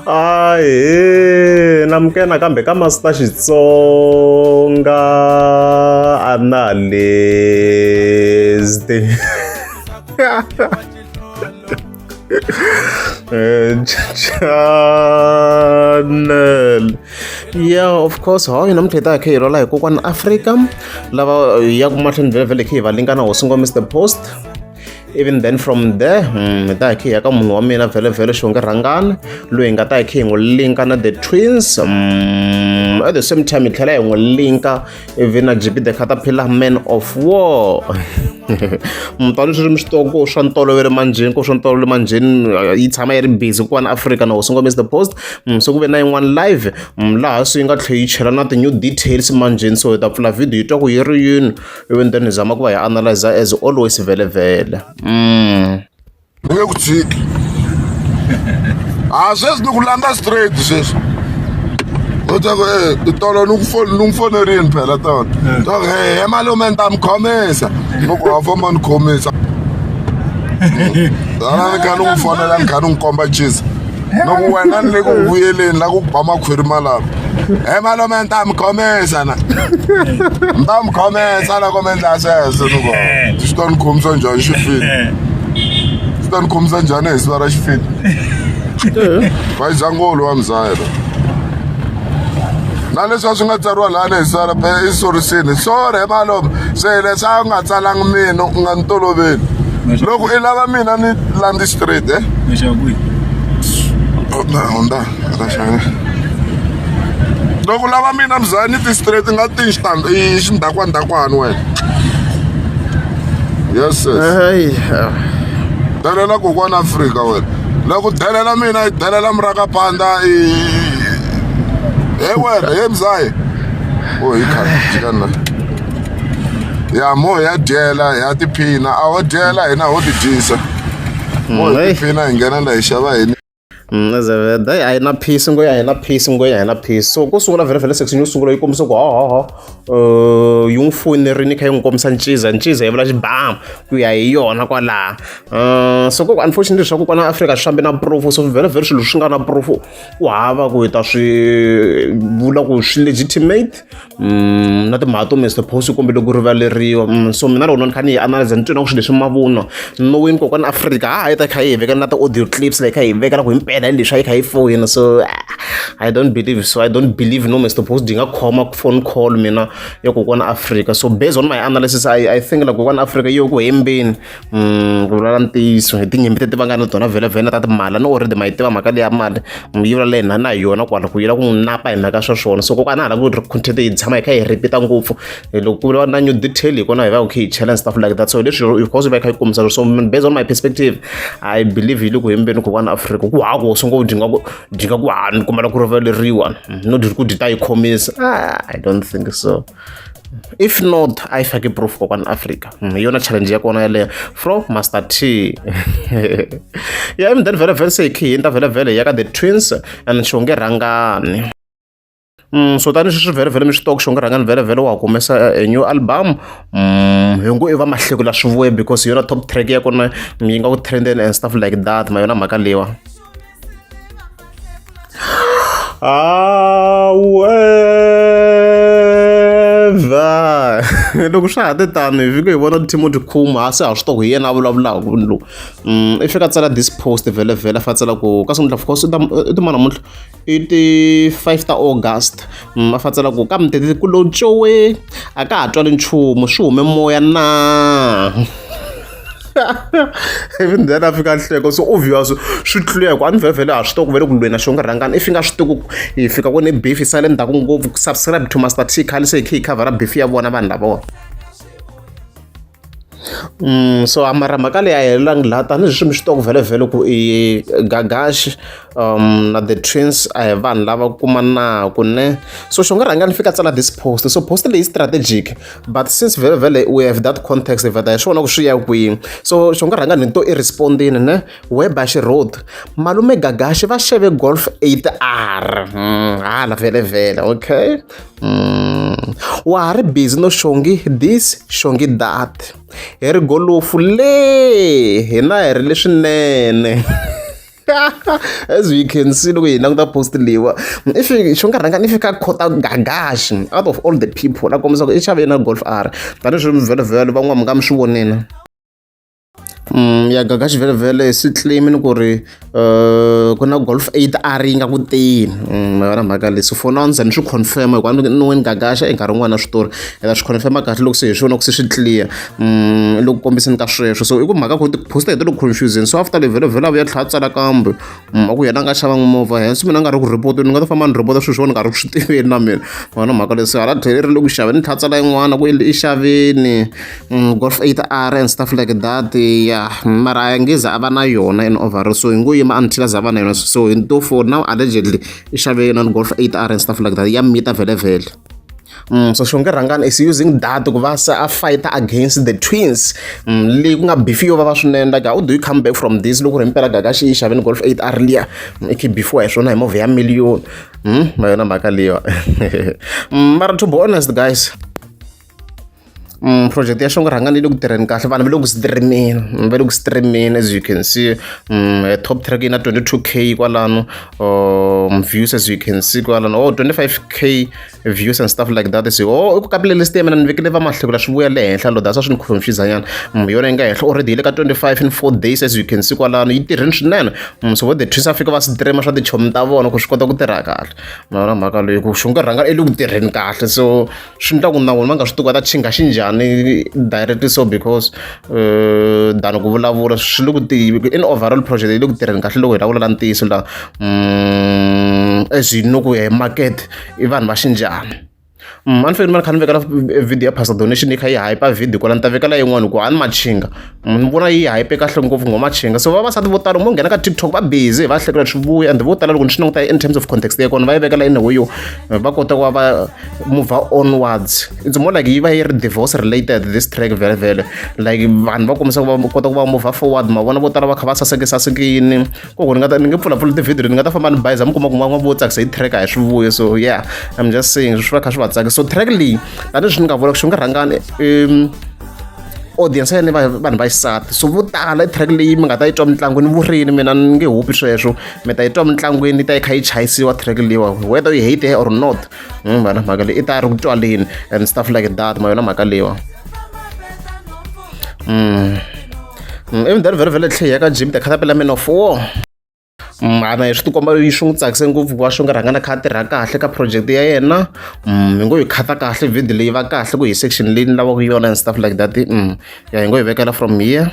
Ahee namukela nakambe ka Master Xitsonga Analyst channel yeah of course hayi namuntlha hi ta hi kha hi rhwala hi kokwana Afrika lava hi ya ku mahlweni vhele vhele hi kha hi va linka na hosi ngoma Mr Post even then from there hi ta hi kha hi ya ka munhu wa mina vhele vhele xonge rhangani loyi hi nga ta hi kha hi n'wi linka na the twins at the same time hi tlhela hi n'wi linka ivi na gp the caterpillar man of war mutani swi ri mi swi tiva ku swa ntolovelo manjheni ku swa ntolovelo manjheni yi tshama yi ri busy kwana Africa na hosi ngoma is the post se ku ve na yin'wana live laha se yi nga tlhela yi chela na ti-new details manjheni so hi ta pfula video hi twa ku yi ri yini ivi then hi zama ku va hi analyze as always vhele vhele. Ni nge ku tshiki a sweswi ni ku landza straight sweswi u ta ku e tolo ni ku ni n'wi fonerini phela tolo ta ku he malume ni ta mi khomisa ni ku ha famba ni khomisa tana ni kha ni n'wi fonela ni kha ni n'wi komba cheese ni ku wena ni le ku vuyeleni la ku ba makhwiri malama he malume ni ta mi khomisa na ni ta mi khomisa loko mi endla sweswo ni ku swi ta ni khomisa njhani xifini swi ta ni khomisa njhani hi siva ra xifini vayizangolo wa mzaya lo na leswi a swi nga tsariwa lani hi sara i sorisini sorry he malume se leswi a nga tsalangi mina u nga ni toloveli loko i lava mina ni landzi straight e hundza loko lava mina mzaya ni ti straight nga ti i xindhakwandhakwani wena yes yes delela kokwana Afrika wena loko delela mina i delela murakapanda i he wena he mzayi o hi khale jikani la ya mo ya dyela ya tiphina a ho dyela hina ho tidyisa mo hi tiphina hi nghena la hi xava hini Elizabeth a yi na peace ngo ya hi na peace ngo ya hi na peace so ko sungula vhele vhele section yo sungula yi kombisa ku ho ho ho yi n'wi fonerini yi kha yi n'wi kombisa nciza nciza yi vula xibamu ku ya hi yona kwalaha so ku unfortunately swa ku kwana Afrika swi fambi na proof so vhele vhele swilo swi nga na proof ku hava ku hi ta swi vula ku swi legitimate na timhaka to Mister Post kumbe loko rivaleriwa so mina loko ni kha ni yi analyze ni twi na ku swilo leswi mavunwa knowing kokwana Afrika ha yi ta kha yi hi vekela na ti-audio clips leyi kha yi vekela ku himpela hi leswi a yi kha yi foyina so I don't believe so I don't believe no Mister Post yi nga khoma phone call mina ya kokwana Afrika so based on my analysis I think like kokwana Afrika yi yo ku hembeni Ku vulavula ntiyiso hi tinyimpi leti va nga na tona vhelavhele ta timali a ni already ma yi tiva mhaka leya mali yi vulavula na na hi yona kwala ku yi lava ku n'wi napa hi mhaka swa swona so kokwana a ha lava ku ri content yi tshama yi kha yi repeat ngopfu loko ku vulavula na new detail hi kona hi va hi kha hi chela and stuff like that so leswi of course va yi kha yi kombisa so based on my perspective I believe yi le ku hembeni kokwana Afrika ku hava ku swi ngo dyi nga ku dyi nga ku ha ni kombela ku rivaleriwa no dyi ku dyi ta yi khomisa I don't think so. If not a yi faki proof kokwani Africa hi yona challenge ya kona yaleyo from Master T ya and then vhele vhele se hi khe hi hundza vhele vhele hi ya ka the twins and Xonge Rhangani so tanihi sweswi vhele vhele mi swi tiva ku Xonge Rhangani vhele vhele wa humesa a new album hi ngo i va mahleko la swi vuya because hi yona top track ya kona yi nga ku trendeni and stuff like that ma yona mhaka leyiwa. However, loko swa ha te tano hi fike hi vona Timothy Khuma a se ha swi tiva ku hi yena a vulavulaka lowu i fika a tsala this post vhele vhele a fa tsala ku ka namuntlha of course i ta i ti namuntlha i ti-five ta August a fa tsala ku ka mutete ku lo cowe a ka ha twali nchumu swi hume moya na. Even then a fika a hleka so obvious swi clear ku a ni vhele ha swi tiva ku vele ku lweni na xonga rhangani if i nga swi tivi ku hi fika ku ni beef yi sale ndzhaku ngopfu subscribe to Master T khale se hi kha hi khavhara beef ya vona vanhu lavawa so mara mhaka leyi a yi helelangi laha tanihileswi mi swi tiva ku vhele vhele ku i Gagash na the twins a hi vanhu lava kumanaku ne so xonga rhangani fika tsala this post so post leyi strategic but since vhele vhele we have that context hi vheta hi swona ku swi ya kwini so xo nga rhanga ni to i respondini ne whereby xi wrote malume gagaxi va xeve golf 8 r hala vhele vhele okay Wa ha ri busy no xongi this xongi that hi ri golofu le hina hi ri leswinene as you can see loko hi languta post leyiwa i fi xo nga rhanga ni fika khota gagaxi out of all the people a kombisa ku i xave na golf r tanihi swi vhelovhelo van'wana mi nga mi swi vonile. Ya Gagash vhele swi claim-ini ku ri ku na Golf 8 R yi nga ku teni ma yona mhaka leyi so for now ni za ni swi confirm hikuva ni wini Gagash i nkarhi wun'wani na switori hi ta swi confirm kahle loko se hi swona ku se swi clear i le ku kombiseni ka sweswo so i ku mhaka ku ti-post hi ti le confusing so after leyi vhele vhele a vuya a tlhela a tsala kambe. A ku yena a nga xavanga movha hence mina a nga ri ku report-eni ni nga ta famba ni report-a swilo swo ni nga ri ku swi tiveni na mina ma vona mhaka leyi se hala tlhelo ri le ku xaveni ni tlhela tsala yin'wana ku i xaveni Golf 8 R and stuff like that ya mara a nge ze a va na yona in overall so hi ngo yima until a za a va na yona so hi to for now allegedly i xave yona Golf 8 R and stuff like that ya mita vhele vhele. So Xongi Rhangani is using that ku va se a fight against the twins leyi ku nga beef yo vava swinene like how do you come back from this loko ri himpela Gagashi yi xaveni Golf 8 R liya i khe beefiwa hi swona hi movha ya million ma yona mhaka leyiwa mara to be honest guys project ya Xongi Rhangani yi le ku tirheni kahle vanhu va le ku stream-eni va le ku stream-eni as you can see top track yi na 22K kwalano views as you can see kwalano oh 25K views and stuff like that so oh i ku ka playlist ya mina ni vekele va mahlekula swi vuya le henhla lo that's swi ni confuse nyana yona yi nga henhla already yi le ka 25 in 4 days as you can see kwalano yi tirheni swinene so vo the twins a fika va stream swa tichomi ta vona ku swi kota ku tirha kahle ma vona mhaka leyi ku Xongi Rhangani i le ku tirheni kahle so swi endla ku na vona va nga swi tivi ku va ta chinga xinjhani directly so because than ku vulavula swi le ku in overall project yi le ku tirheni kahle loko hi vulavula ntiyiso la as you know ku ya hi market i vanhu va xinjhani. A ni fanele ni va ni kha ni vekela video ya Pastor Donation yi kha yi hype video kwala ni ta vekela yin'wana hi ku a ni machinga ni vona yi hype kahle ngopfu ngo machinga so vavasati vo tala mo nghena ka TikTok va busy va hleketa swi vuya and vo tala loko ni swi languta in terms of context ya kona va yi vekela in a way yo va kota ku va va move onwards it's more like yi va yi ri divorce related this track vhele vhele like vanhu va kombisa ku va kota ku va move forward ma vona vo tala va kha va saseke sasekini koko ni nga ta ni nge pfulapfuli ti-video ni nga ta famba ni bayiza mi kuma ku van'wana vo tsakisa hi track a hi swi vuye so yeah I'm just saying swi va kha swi va tsakisa so track leyi tanihileswi ni nga vula ku xi nga rhangani audience ya yena vanhu va xisati so vo tala i track leyi mi nga ta yi twa mintlangwini vurini mina ni nge hupi sweswo mi ta yi twa mintlangwini yi ta yi kha yi chayisiwa track leyiwa whether you hate her or not vana mhaka leyi i ta ri ku twaleni and stuff like that ma yona mhaka leyiwa even then vhele vhele tlhe ya ka gym the caterpillar man of war mara swi tikomba swi n'wi tsakise ngopfu ku va Xongi Rhangani a kha a tirha kahle ka project ya yena hi ngo yi khata kahle video leyi va kahle ku hi section leyi ni lavaka yona and stuff like that ya hi ngo yi vekela from here.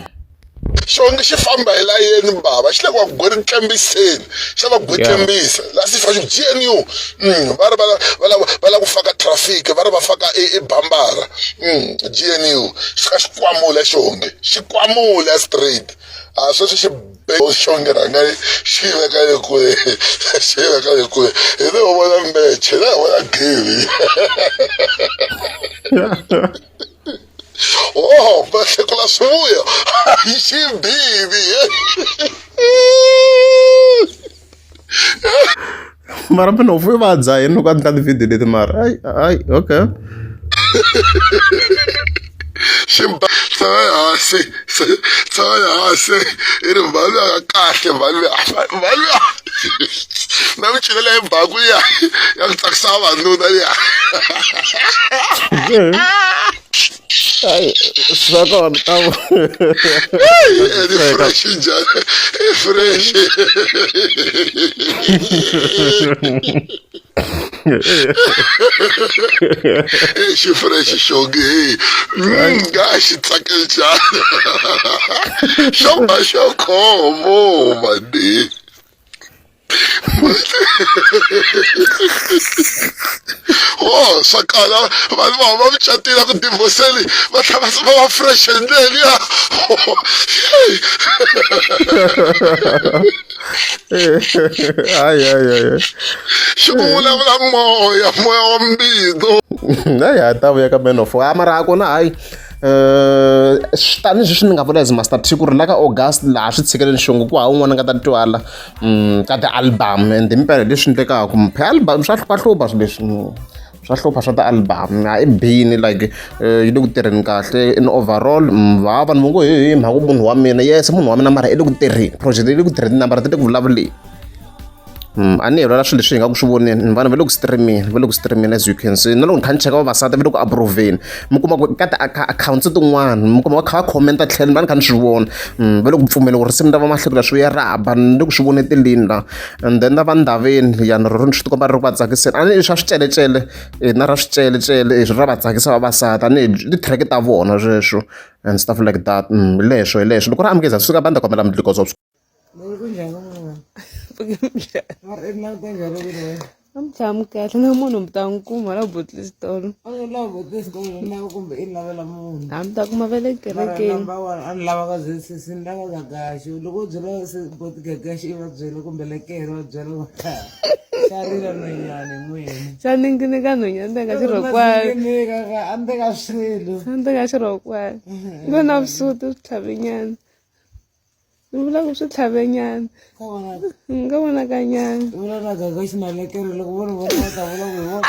Xongi xi famba hi layeni bava xi le ku va gwetlembiseni xa va gwetlembisa la si fa xi GNU va ri va lava ku faka traffic va ri va faka i bambara GNU xi fika xi kwamula Xongi xi kwamula straight a sweswi xi Xongi rhanga xi veka le kule xi veka le kule hi le ho vona meche hi le ho vona game oh va hlekula swivuya xi bibi mara mina u fuye va dzaha yini loko a endla ti-video leti mara ayi ayi okay ximba tshama hansi tshama hansi i ri mhani ya kahle mhani mhani na michini leyi baku ya ya ku tsakisa vavanuna liya Ayi swa kona ta ni fresh njhani i fresh. Xi fresh xongi hey nga xi tsake njhani xo ba xo khomo mani oh swa kala vanhu va va mucatile ku divhoseli va tlhela va va fresh hi ndlela liya. Hayi hayi hayi xi ku vulavula moya moya wa mbilu hayi ha ta vuya ka man of war mara a kona hayi tanihi sweswi ni nga vula as Master T ku ri la ka August laha swi tshikeleni xongo ku hava un'wana a nga ta twala ka ti-album and himpela leswi endlekaka album swa hluphahlupha swilo leswi. Swa hlupha swa ti-album a i bini like yi le ku tirheni kahle in overall va vanhu va ngo he he mhaka munhu wa mina yes munhu wa mina mara i le ku tirheni project yi le ku tirheni tinambara ti le ku vulavuleni. A ni hi swilo leswi hi nga ku swi voneni vanhu va le ku streaming va le ku streaming as you can see na loko ni kha ni cheka vavasati va le ku approve-eni mi kuma ku ka ti-accounts tin'wana mi kuma va kha va comment-a tlhelo ni va ni kha ni swi vona va le ku pfumela ku risimu ra vamahlekula swi ya rhaba ni le ku swi voneteleni la and then na va ndhaveni ya ni ririmi swi tikomba ri ri ku va tsakiseni a ni swa swicelecelе na ra swicelecelе ra va tsakisa vavasati a ni ti-track ta vona sweswo and stuff like that hi leswo hi leswo loko ri amukeza suka banda kombela mudlikozo. Namuntlha mi kahle na munhu mi ta n'wi kuma la bottle xitolo. A ni lava bottle xitolo ni lava kumbe i lavela munhu. A mi ta kuma va le kerekeni. Number one a ni lava ka ZCC ni lava Gagashi loko u byela boti Gagashi i va byela kumbe Lekere va byela ku xa rila nonyani n'wini. Xa ninginika nhonyani ndzi ka xirhokwana. Ninginika a ndzi ka swilo. A ndzi ka xirhokwana. Ngo na vusuti swi tlhavenyana. Ni vula ku swi tlhavenyana ni nga vonakanyana vula na gaga xinalekere loko vo ri vona va ta vula ku hi vona